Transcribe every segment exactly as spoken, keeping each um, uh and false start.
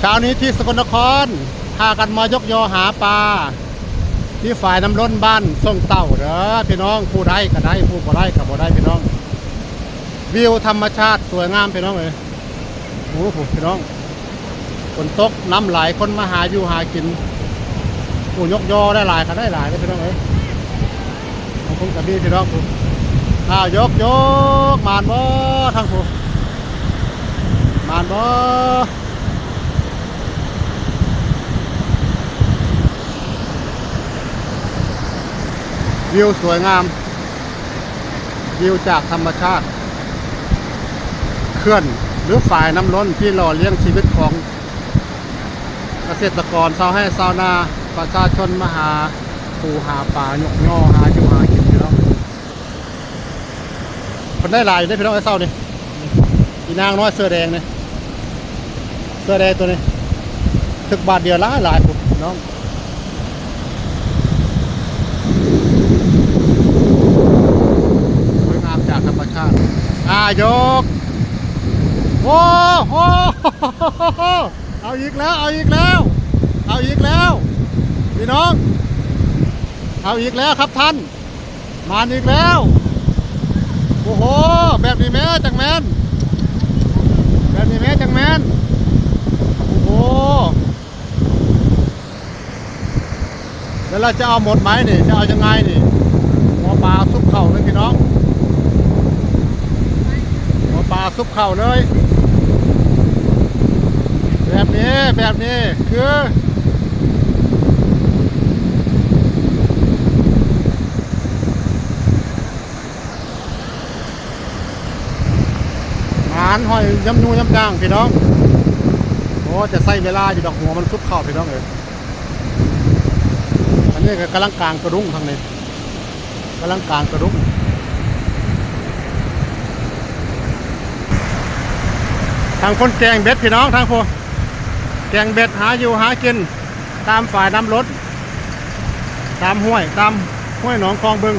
เช้านี้ที่สกลนคร พากันมายกยอหาปลา ที่ฝายน้ำล้นบ้านส่งเต่าเด้อพี่น้อง ผู้ได้ก็ได้ ผู้บ่ได้ก็บ่ได้พี่น้อง วิวธรรมชาติสวยงามพี่น้องเอ้ย โอ้โหพี่น้อง ฝนตกน้ำไหล คนมาหาอยู่หากิน ผู้ยกยอได้หลายก็ได้หลายเลยพี่น้องเอ้ย ของผมกับพี่พี่น้องผม อ้าวยกยก มานบ่ ทั้งผม มานบ่ วิวสวยงาม วิวจากธรรมชาติ เขื่อนหรือฝายน้ำล้นที่หล่อเลี้ยงชีวิตของเกษตรกร ชาวไร่ชาวนา ประชาชนมาหาปูหาปลายกยอหาอยู่หากินพี่น้อง คนได้หลายอยู่ได้พี่น้องไอ้เศร้านี่ อีนางน้อยเสื้อแดงนี่ เสื้อแดงตัวนี้ ถึกบาทเดียวหลายหลายพุ้นน้อง สวยงามจากธรรมชาติ อ่ายก โอ้โห เอาอีกแล้ว เอาอีกแล้ว เอาอีกแล้ว พี่น้อง เอาอีกแล้วครับท่าน มานอีกแล้ว โอ้โห แบบนี้แม่จังแมน แบบนี้แม่จังแมน โอ้โห แล้วเราจะเอาหมดไหมนี่ จะเอายังไงนี่ หัวปลาซุปเข่าเลยพี่น้อง หัวปลาซุปเข่าเลย แบบนี้ แบบนี้ คือ หมานหอยยำยูยำจางพี่น้อง โอ้ จะใช้เวลาอยู่ดอก หัวมันซุปเข่าพี่น้องเอ้ย อันนี้ก็กำลังกางกระดุงทางนี้ กำลังกางกระดุง ทางคนแกงเบ็ดพี่น้อง ทางพวกแกงเบ็ดหาอยู่หากิน ตามฝายน้ำล้น ตามห้วย ตามห้วยหนองคลองบึง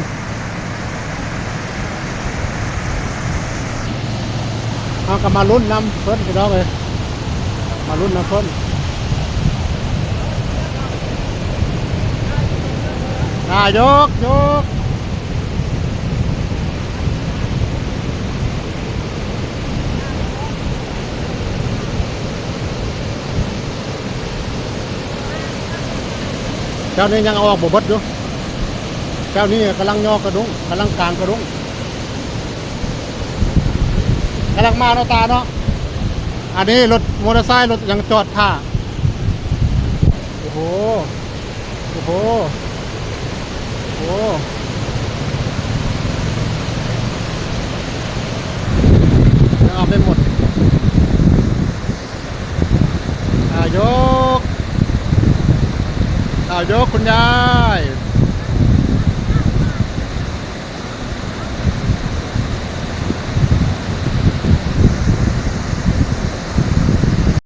เอาก็มาลุ้นนำเพิ่นพี่น้องเอ้ย มาลุ้นนำเพิ่น อ่ายก ยก เจ้านี้ยังเอาออกบ่เบิดอยู่ เจ้านี้กำลังยอกกระดุง กำลังกางกระดุง กำลังมาเนาะตาเนาะ อันนี้รถมอเตอร์ไซค์รถยังจอดท่า โอ้โห โอ้โห โอ้โห ยังเอาไม่หมด อ่ายก อ่ายกคุณยาย